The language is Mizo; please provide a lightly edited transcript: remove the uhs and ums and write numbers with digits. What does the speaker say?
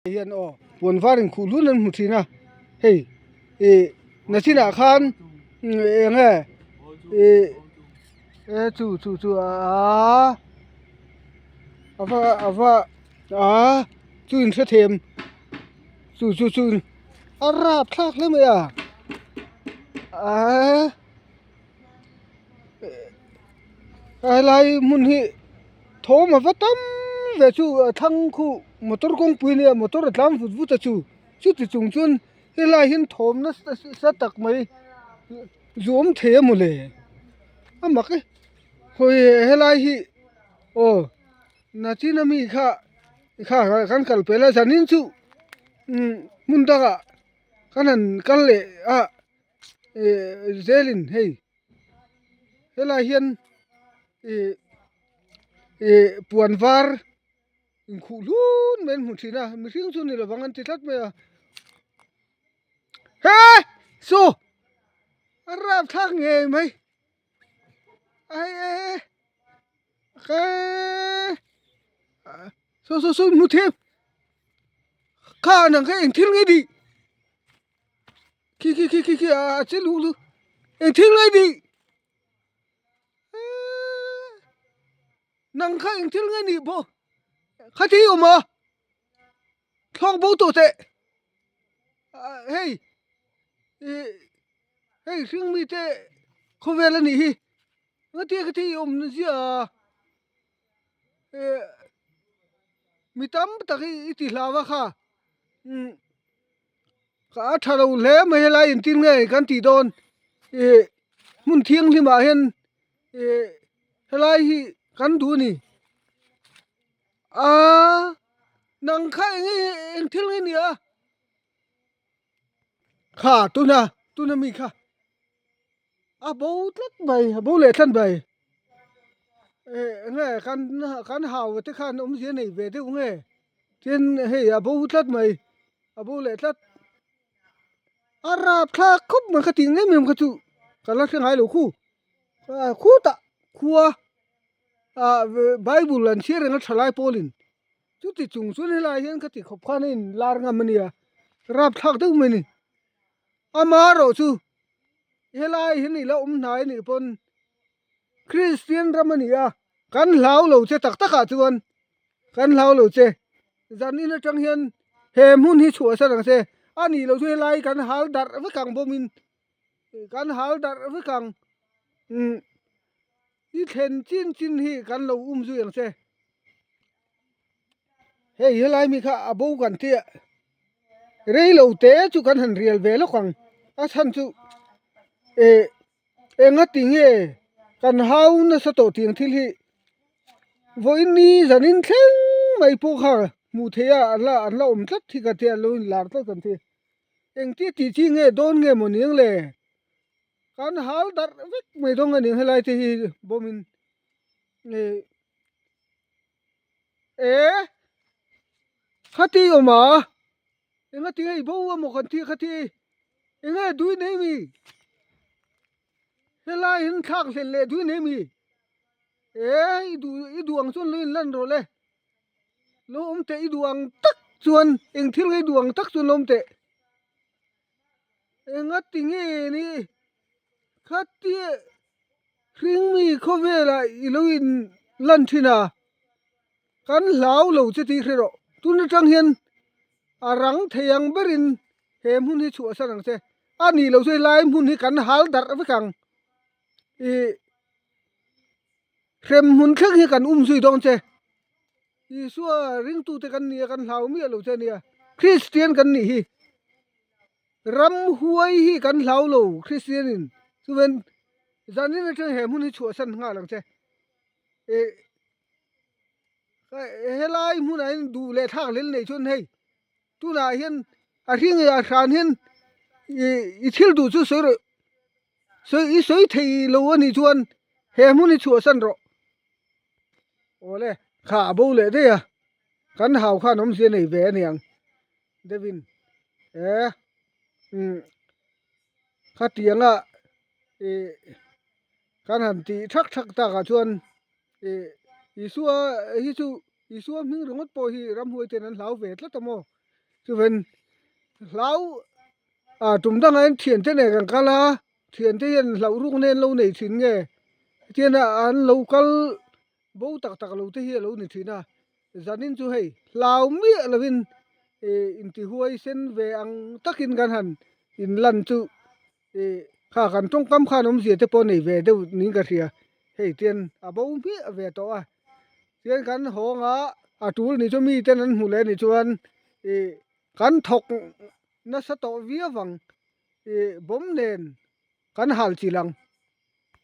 Hian aw puan var in khuh hlun an hmu thin a hei ih nachinah khan eng nge ih e chu chu chu aaa a va a va aaa chu in hre them chu chu chu a rap thlak hle mai a aaa. Helai hmun hi thawm a va tam ve chu a thlang khu motor kawngpui a nia motor a tlan vut vut a chu chuti chung chuan helai hian thawm nasa tak mai zu awm thei a mawle a mak e hawi helai hi aw nachin ami kha kha kan kal pel a zanin chu umm hmun dangah kan han kal leh a. Ih zelin hei helai hian ih ih puan var inkhuh hlun mai an hmu thin a mihring chu ni lovang an ti tlat mai a he saw a rapthlak ngei mai a hei e he saw saw saw hmu thei kha nang kha eng thil nge ni. Khi khi khi khi khi a che luh luh eng thil nge nih nang kha eng thil nge nih pawh kha thi awm a thlawk bo tawh teh hei ih hei hring mite khawvel a nih hi ngatinge kha thi awm na zia ih mi tam tak hi i ti hlau a kha umm. Ka a tha lo hle mai helai engtin nge kan tih dawn ih hmun thianghlim ah hian ih helai hi kan duh a ni aaa nang kha eng nge eng thil nge ni a kha tuna tuna mi kha a bo tlat mai a bo leh tlat mai ih eng nge kan kan hau te khan awmzia nei ve deuh nge tin hei a bo tlat mai. A bo leh tlat. A rap thlak khawp mai kha tih em em kha chu ka la hre ngai lo khu. Khutah khua ah bible an chhiar reng a tha lai pawlin chuti chung chuan helai hian ka ti khawp khan a in lar ngam a nia rap thlak deuh mai a ni. Amaherawh chu helai hi ni la awm hnai a nih pawn Kristian ram a ni a kan hlau lo che tak takah chuan kan hlau lo che. Zanin atang hian he hmun hi chhuah san ang che a nih loh chu helai kan hal darh vek ang bawmin kan hal darh vek ang umm i thlen chin chin hi kan lo um zui ang che hei helai mi kha a bo kan tia rei lo te chu kan han rial ve lawk ang a chhan chu eh Enga ti nge kan hau nasa tawh tiang thil hi vawiin ni zanin thleng mai pawh kha hmuh theih a an la an la awm tlat hi ka tia an lo inlar tlat kan ti. Engtia tih chi nge dawn nge maw niang le? Kan hal darh vek mai dawn a niang helai te hi bawmin ih e khati awm a enga ti nge i bo a maw kan tih kha ti enge dui nei mi helai in thlak hlelh leh dui nei mi e i duh i duh ang chuan lo in lan rawh le lo awm teh i duh ang tak chuan eng thil nge i duh ang tak chuan lo awm teh enga ti nge ni khatia hring mi khawvelah i lo in lan thin a. Kan hlau lo che tih hre rawh. Tun atang hian a rang thei ang berin he hmun hi chhuah san ang che. A nih loh chu helai hmun hi kan hal darh vek ang. Ih hrem hmun thleng hi kan um zui dawn che. Isua ringtute kan ni a, kan hlau miah lo che a nia. Kristian kan nih hi. Ramhuai hi kan hlau lo Kristianin. Chuven zanin atang he hmun hi chhuah san nghal ang che. Ih. Helai hmunah hian duh leh thlak lel nei chuan hei tunah hian a hring leh a hran hian ih i thil duh chu sawi rawh sawi i sawi thei lo a nih chuan he hmun hi chhuahsan rawh awle kha a bo leh daih a kan hau khan awmzia nei ve a niang deuhin he umm khatianga ih kan han tih thak thak takah chuan. Ih Isua hi chu Isua hming ringawt pawh hi ramhuai ten an hlau ve tlat a maw? Chuven hlau ah tum dangah hian thiante nen kan kal a, thiante hian hlauh ruk nen lo nei thin nge tian an lo kal bo tak tak lo te hi a lo ni thin a, zanin chu hei hlau miah lovin ih intihuai sen ve ang takin kan han inlan chu ih kha kan tawngkam khan awmzia te pawh nei ve deuh niin ka hria, hei tian a bo hmiah ve tawh a, tian kan hawng a a tul ni chu miten an hmu leh ni chuan ih kan thawk nasa tawh viau vang ih bawm nen kan hal chilh ang.